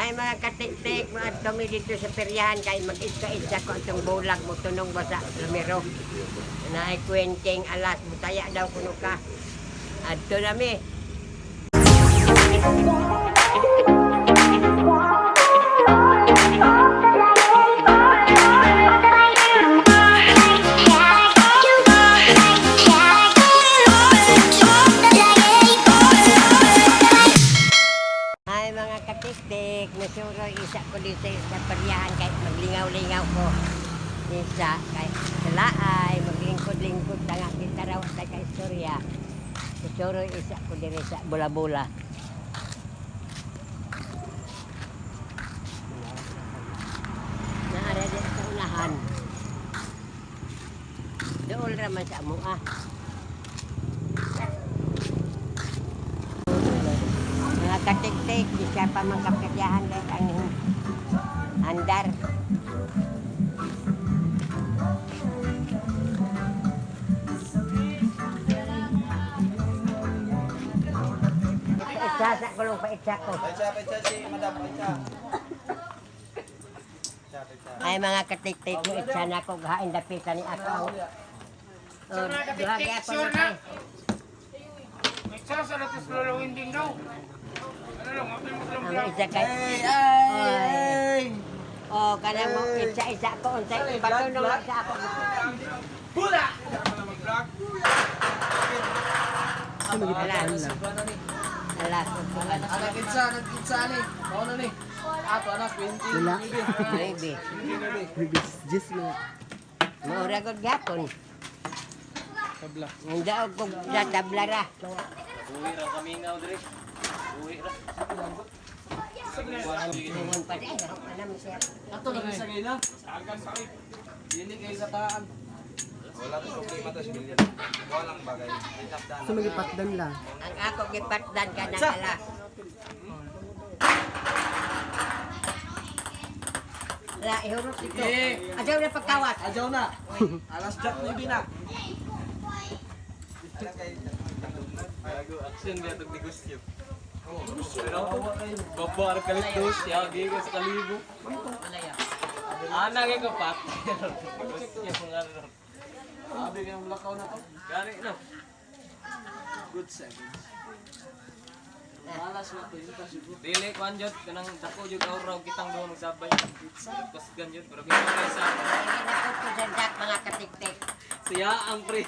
Ay, mga katiktik, mga kami dito sa peryahan kay mag-itsa-itsa ko itong bulag mo tunong basa lumiro. Na ay kwenteng alas, mutaya daw kuno ka. Adto nami. Ay, mga katiktik, nasuroy isa ko dito sa peryahan kay maglingaw-lingaw ko. Isa kay sila ay maglingkod-lingkod ta nga kita raw sa ka istorya. Nasuroy isa ko diri sa bula-bula. Naara di sa unahan. Dool ra man sa amoa. Mga katiktik, di siya pa magkapiryahan dahil ang andar. Paitsa sa kulong, paitsa ko. Paitsa, paitsa si Madam, paitsa. Paitsa, paitsa. Ay, mga katiktik, mo itsa na ko, gahain dapitan ni ako. Ang Oh, duha gyapon Sure na na. kay. Sa sa natin sa winding daw. Ano lang, mapil mo lang Ang isa kay Hey, ay, ay! Oh, kana mo itsa-isa ko unsay ipatunong lang sa ako. Hula! Alas. Alas. Anak itsa, anak itsa ni. Mao na ni. Ato anak 20. Wala. Maybe. Just na. Maura gud gyapon. Tabla. Ang daog ko sa tabla ra. Uwi ra kami nga diri. Uwi ra. Ingon pa di ay alam siya. Ato lang sa gila. Dili kay kataan. Wala to problema tas bilyan. Walang bagay. So magipatdan lang. Ang ako gipatdan ka ng alas. La ihurot ito. Ajaw na pagkawas. Ajaw na. Alas jack ni bina. Gago action ba tog negosyo. Pero babar kalit dos ya gi ka sa kalibo. Ana kay ko pat. Negosyo nga ro. Sabi kayong lakaw na to. Gani no. Good seconds. Malas na to yung siguro. Dili kwan jud kanang dako jud auraw kitang duha magsabay. Kusgan jud pero kita kay sa Ay, naku ko sa jack mga katiktik. siya ang pre.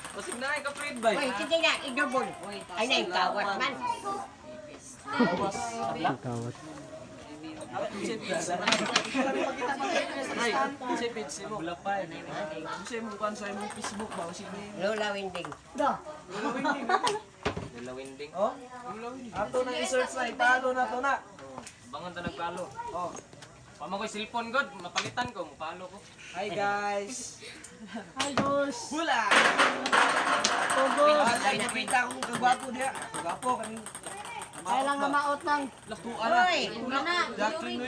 Basig na ka pre bay. Uy, sige na, idubol. Ay na, yung kawas man. Ang kawat. Ay, kasi page mo. Wala pa. Kasi mo kuan sa imong Facebook ba sige. Lola Winding. Dula winding. Oh? Ato na i-search na ipalo na to na. Bangon ta nagpalo. Oh. Pamo ko'y cellphone god, mapalitan ko, mupalo ko. Hi guys. Hi guys. Hula. Tugos. Ay, nakita akong kagwapo diha. Kagwapo kaning. Kaya lang nga maot nang. Tuwa na. Uy, Jack 9.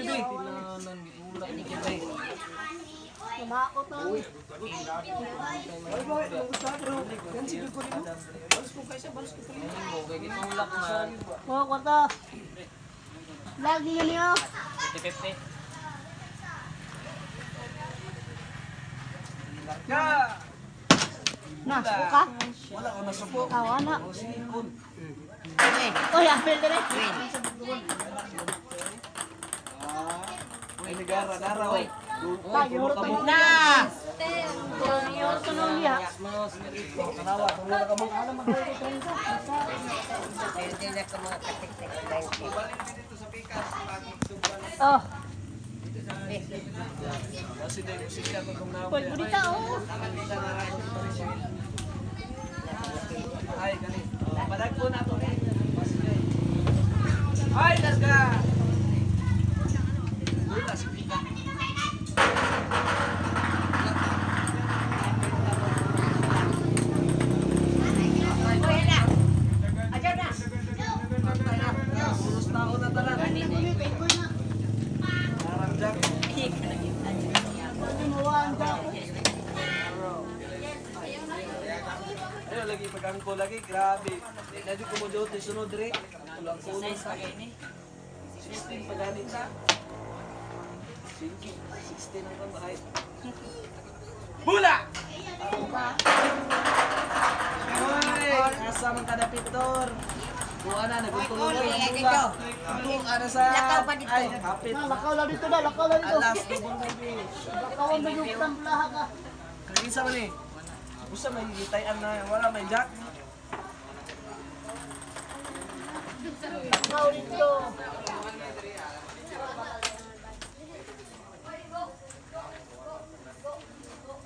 Maot nang. Ay, bakit? Gusto pero yan sige ko nimo. Balos ko kaysa balos ko nimo. Okay, gitulak man. Oh, kwarta. Lagi yun niyo. 50-50. Ka. Na, suko ka? Wala ko nasuko. Awa na. Oh, sige, kun. Uy, Uy, apel dire. Ah. Uy, nagara dara oy. Ta, yuro to. Na! Yuro to nung niya. Tanawa, tanawa ka mo. Pwede na ko mga katiktik. Dito sa pikas pag Oh, Kasi dahil sige ako kung na. pwede bonita oh. Ay, gani. Padag po na to ni. Ay, let's go. Wala si Pika. Uy, na! Ajaw na! Puros tao na tanan. Narang Jack. Ayo lagi pagangko lagi grabe. Di na jud ko mo jote sunod dire. Kulang kulong sa. 16 pa ganit na. Sige, 16 ang pambahay. Bula! Hoy, asa man kada Pitor? Kuha na, nagtutuloy Uy, ang ay, bula. dito. Kuha na sa... Lakaw pa dito. Ay, hapit. Na, lakaw lang dito na, lakaw lang dito. Alas, lubong gabi. Lakaw ang nagyugtang bulaha ka. Kagisa man eh. Usa may gitayan na, wala may jack. Lakaw dito.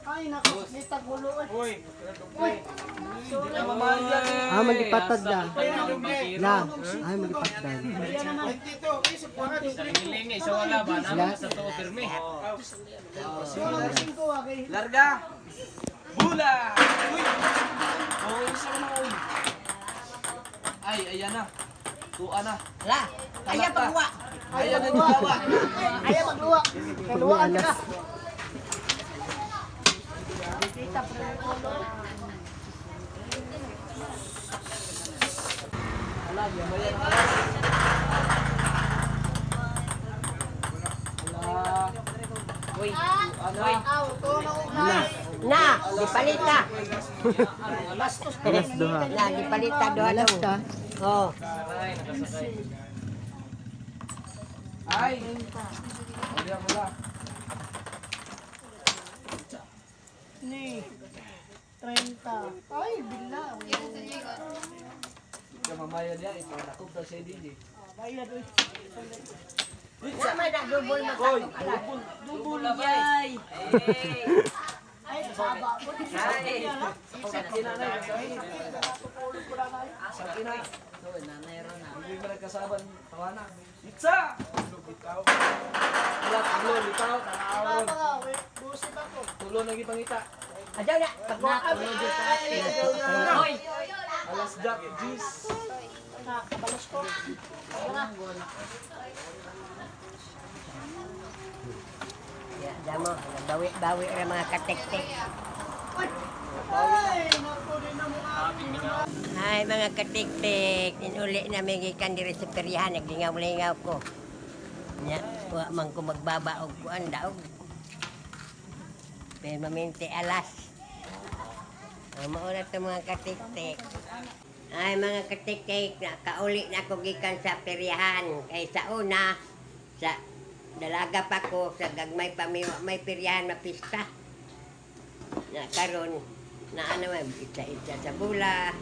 Ay, naku, kita gulo eh. Uy, Uy, Hindi na mamahal eh. Ah, malipatad na. La, ay malipatad. kaya naman. dito, isip ko nga dito. Hiling sa wala ba? Naman sa to pirmi. Wala ko singko ah, kay. Larga! Bula! Uy! Oh, isa mo na, uy. Ay, ayan na. Tuwa na. La, ayaw pagwa. Ayan na, tuwa. Ayaw magluwa. Kaluwaan ka. Kita pre. Ala, yamayan ang alas. Ala. Uy, Tuwa na. Aw, to na ko na. na, dipalita. Bastos pa. Alas duha. Na, dipalita duha Alas daw. ka. Oh, Ay! Wala, wala. Ni. 30. Ay, bila. Hindi ka mamaya niya. Ito, nakog daw siya DJ. Bayad oy. Naman na dubol Hoy! makatong alas. Dubol, dubol yay! Ay, saba. Ay! Sakit na na. Sakit na. Hindi mo nagkasaban. Tawa na. Itsa! Wala, tulo, litaw. Wala pa nga, we. Busit ako. Tulo na gipangita. Adaw na, pagwa. Hoy, Alas Jack, Gis. Na, kabalos ko. Ya, damo, bawi-bawi ra mga katektek. Ay, naku, di na mo Ay, mga katiktik, inuli namin gikan diri sa peryahan, naglingaw-lingaw ko. Nya, wa man ko magbaba og kuan daog. Pero maminti alas. Ang mauna to mga katiktik. Ay, mga katiktik, nakauli na ako gikan sa peryahan. Kay sa una, sa dalaga pa ko, sa gagmay pa may, may peryahan mapista. Na karon na ano man, itsa-itsa sa bula.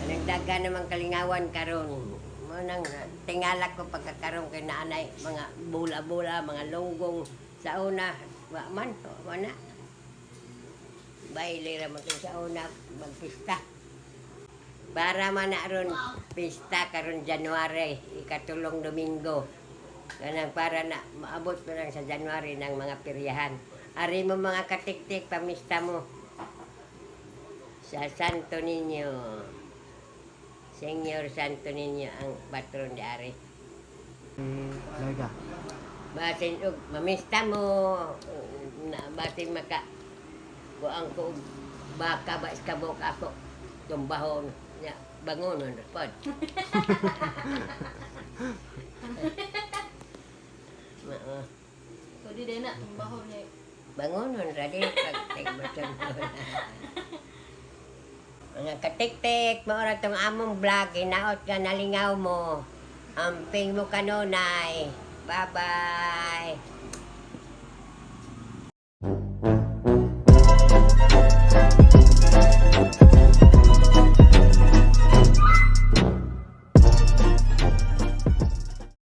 Nagdaga naman kalingawan karon. Mo nang tingala ko pagkakaroon kay naanay mga bula-bula, mga lunggong sa una, wa man, wa na. Baile ra man to sa una magpista. Para man na ron pista karon January, ikatulong Domingo. Kanang para na maabot ko lang sa January ng mga peryahan. Ari mo mga katiktik, pamista mo sa Santo Niño. Senyor Santo Niño ang patron di ari. Eh, Larga. Basin og mamista mo na basin maka kuang ko og baka ba iskabok ako tumbahon nya bangonon ra pod. Oo. Pwede din na, tumbahon niya. Bangonon ra di pag tigbaton. Mga katiktik, maura tong among vlog, hinaot ka nalingaw mo. Amping mo kanunay. Bye-bye.